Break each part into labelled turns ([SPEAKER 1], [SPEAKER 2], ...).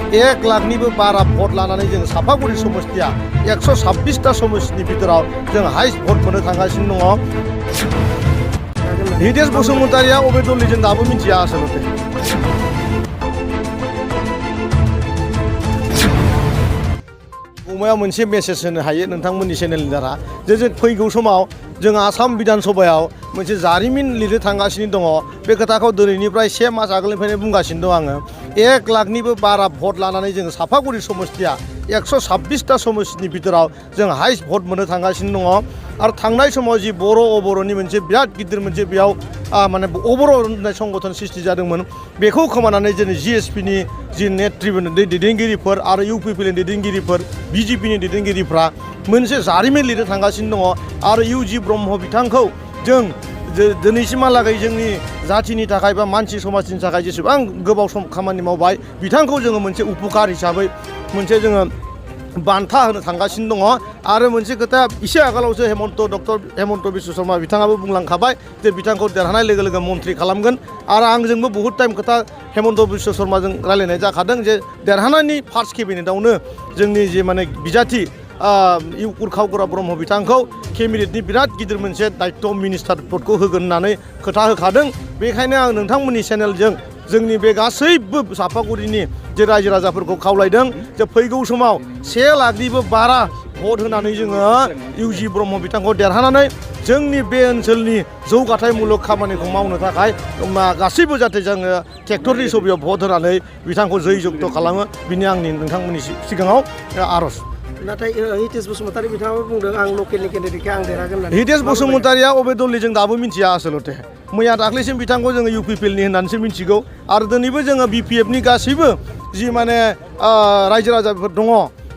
[SPEAKER 1] 1 लाखनिबो बारा भट लानानै जों सापागुरि समस्तिया 126टा समस्तिनि बिथोराव जों हाइस्ट भट मोननो थांगासिनो दङ। हितेश बसुमतारिया अबे दलनि जों दाबो मिथिया आसलते। अमाया मोनसे मेसेज होनो हायो नोंथांमोननि चेनेलनि दारा जे जों फैगौ समाव जों आसाम बिधान सभायाव मोनसे जारिमिन लिरनो थांगासिनो दङ। बे खोथाखौ दिनैनिफ्राय 1 मास आगोलनिफ्रायनो बुंगासिनो दं आङो। 1 लाखनिबो बारा भट लानानै जों सापागुरि समस्तिया 126टा समस्तिनि बिथोराव जों हाइस्ट भट मोननो थांगासिनो दङ। आरो थांनाय समाव जि बर' अबर'नि मोनसे बिराद गिदिर मोनसे बेयाव माने अबर' होननाय संगठन सृष्टि जादोंमोन। बेखौ खोमानानै जोंनि जिएसपिनि जि दैदेनगिरिफोर आरो इउपिपिनि दैदेनगिरिफोर बिजेपिनि दैदेनगिरिफ्रा मोनसे जारिमिन लिरनो थांगासिनो दङ। आरो इउजि ब्रह्म बिथांखौ जों दिनैसिमहालागै जोंनि जाथिनि थाखाय बा मानसि समाजनि थाखाय जेसेबां गोबाव सम खामानि मावबाय बिथांखौ जोङो मोनसे उपकार हिसाबै मोनसे जोङो बान्था होनो थांगासिनो दङ। आरो मोनसे खोथा एसे आगोलावसो डक्टर हेमन्त बिश्व शर्मा बिथाङाबो बुंलांखाबाय जे बिथांखौ देरहानाय लोगो लोगो मन्थ्रि खालामगोन। आरो आंजोंबो बहुद टाइम खोथा हेमन्त बिश्व शर्माजों रायलायनाय जाखादों जे देरहानायनि फार्स्ट केबिनेटआवनो जोंनि जे माने बिजाथि उरखाव ब्रह्म बिथांखौ केबिनेटनि बिराद गिदिर मोनसे दायित्व मिनिस्टार पदखौ होगोन होननानै खोथा होखादों। बेखायनो आं नोंथांमोननि चेनेलजों जोंनि बे गासैबो सापागुरिनि जे रायजो राजाफोरखौ खावलायदों जे फैगौ समाव 1 लाखनिबो बारा भट होनानै जोङो इउजि ब्रह्म बिथांखौ देरहानानै जोंनि बे ओनसोलनि जौगाथायमूलक खामानिखौ मावनो थाखाय गासैबो जाहाथे जोङो ट्रेक्टरनि सबियाव भट होनानै बिथांखौ जै जग्त खालामो बिनि आंनि नोंथांमोननि सिगाङाव आर'ज।
[SPEAKER 2] नाथाय हितेश बसुमतारी बिथाङाबो बुंदों आं लकेलनि केन्डिडेटखौ आं देरहागोन होननानै।
[SPEAKER 1] हितेश बसुमतारिया अबे दलनि जों दाबो मिथिया आसलते। मैया दाख्लैसिम बिथांखौ जोङो इउपिपिएलनि होननानैसो मिथिगौ। आरो दिनैबो जोङो बिपिएफनि गासैबो जि माने रायजो राजाफोर दङ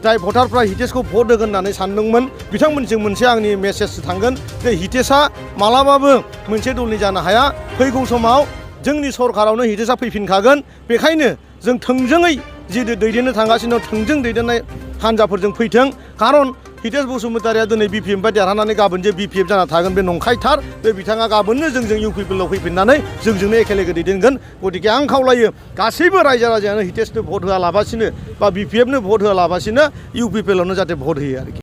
[SPEAKER 1] जाय भटारफ्रा हितेशखौ भट होगोन होननानै सानदोंमोन बिथांमोनजों मोनसे आंनि मेसेज थांगोन जे हितेशा मालाबाबो मोनसे दलनि जानो हाया। फैगौ समाव जोंनि सरकारावनो हितेशा फैफिनखागोन। बेखायनो जों थोंजोङै जि दैदेननो थांगासिनो थोंजों दैदेननाय हान्जाफोरजों फैथों। खारन हितेश बसुमतारिया दिनै बिपिएफनिफ्राय देरहानानै गाबोन जे बिपिएफ जाना थागोन बे नंखायथार। बे बिथाङा गाबोननो जोंजों इउपिपिएलआव फैफिननानै जोंजोंनो एखे लोगो दैदेनगोन। गतिके आं खावलायो गासैबो रायजो राजायानो हितेशनो भट होआलाबासिनो बा बिपिएफनो भट होआलाबासिनो इउपिपिएलआवनो जाहाथे भट होयो आरोखि।